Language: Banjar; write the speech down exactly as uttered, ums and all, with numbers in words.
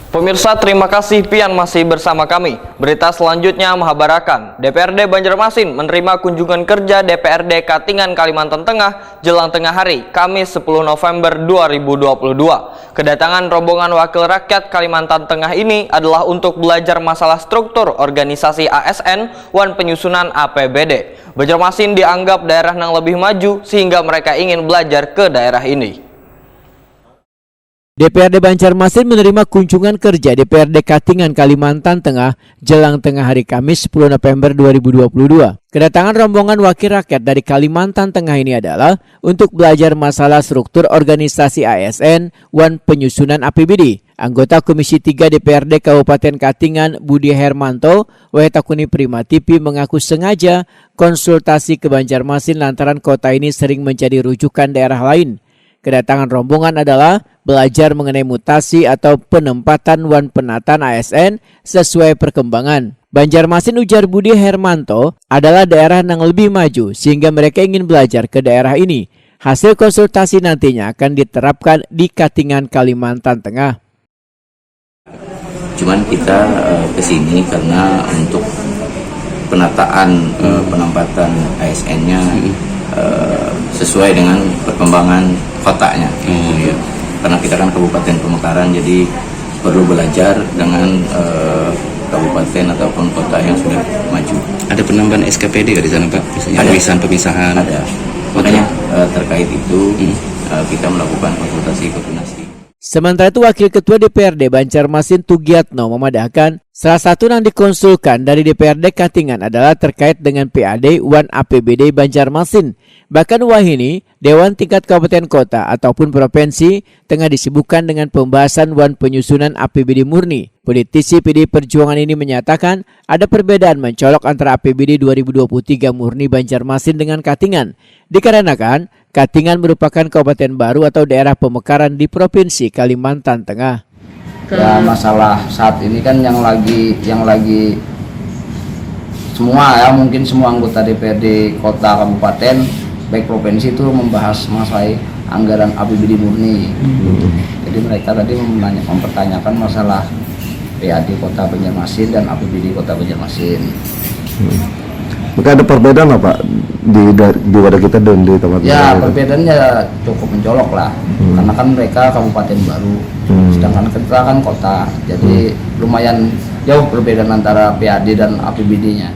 Pemirsa, terima kasih pian masih bersama kami. Berita selanjutnya menghabarakan, D P R D Banjarmasin menerima kunjungan kerja D P R D Katingan Kalimantan Tengah jelang tengah hari, Kamis sepuluh November dua ribu dua puluh dua. Kedatangan rombongan wakil rakyat Kalimantan Tengah ini adalah untuk belajar masalah struktur organisasi A S N wan penyusunan A P B D. Banjarmasin dianggap daerah yang lebih maju sehingga mereka ingin belajar ke daerah ini. D P R D Banjarmasin menerima kunjungan kerja D P R D Katingan Kalimantan Tengah jelang tengah hari Kamis sepuluh November dua ribu dua puluh dua. Kedatangan rombongan wakil rakyat dari Kalimantan Tengah ini adalah untuk belajar masalah struktur organisasi A S N wan penyusunan A P B D. Anggota Komisi tiga D P R D Kabupaten Katingan, Budi Hermanto, wayah takuni Prima T V, mengaku sengaja konsultasi ke Banjarmasin lantaran kota ini sering menjadi rujukan daerah lain. Kedatangan rombongan adalah belajar mengenai mutasi atau penempatan wan penataan A S N sesuai perkembangan. Banjarmasin, ujar Budi Hermanto, adalah daerah yang lebih maju sehingga mereka ingin belajar ke daerah ini. Hasil konsultasi nantinya akan diterapkan di Katingan, Kalimantan Tengah. Cuman kita eh, ke sini karena untuk penataan eh, penempatan A S N-nya eh, sesuai dengan perkembangan kotanya. Oh, iya. Karena kita kan Kabupaten Pamekaran, jadi perlu belajar dengan eh, kabupaten ataupun kota yang sudah maju. Ada penambahan S K P D nggak di sana, Pak? Misalnya Ada. Pemisahan, pemisahan. Ada. Makanya eh, terkait itu Hmm. eh, kita melakukan konsultasi koordinasi. Sementara itu, Wakil Ketua D P R D Banjarmasin, Tugiatno, memadahkan salah satu yang dikonsulkan dari D P R D Katingan adalah terkait dengan P A D wan A P B D Banjarmasin. Bahkan wahini, Dewan Tingkat Kabupaten Kota ataupun Provinsi tengah disibukkan dengan pembahasan wan penyusunan A P B D murni. Politisi P D I Perjuangan ini menyatakan ada perbedaan mencolok antara A P B D dua ribu dua puluh tiga murni Banjarmasin dengan Katingan, dikarenakan Katingan merupakan kabupaten baru atau daerah pemekaran di Provinsi Kalimantan Tengah. Ya, masalah saat ini kan yang lagi yang lagi semua, ya, mungkin semua anggota D P R D kota, kabupaten, baik provinsi itu membahas masalah anggaran A P B D murni. Jadi mereka tadi menanya, mempertanyakan masalah P A D Kota Banjarmasin dan A P B D Kota Banjarmasin. Mungkin ada perbedaan apa di di wadah kita dan di tempat Ya, lain? Perbedaannya cukup mencolok lah, karena kan mereka kabupaten baru, sedangkan kita kan kota, jadi lumayan jauh perbedaan antara P A D dan A P B D-nya.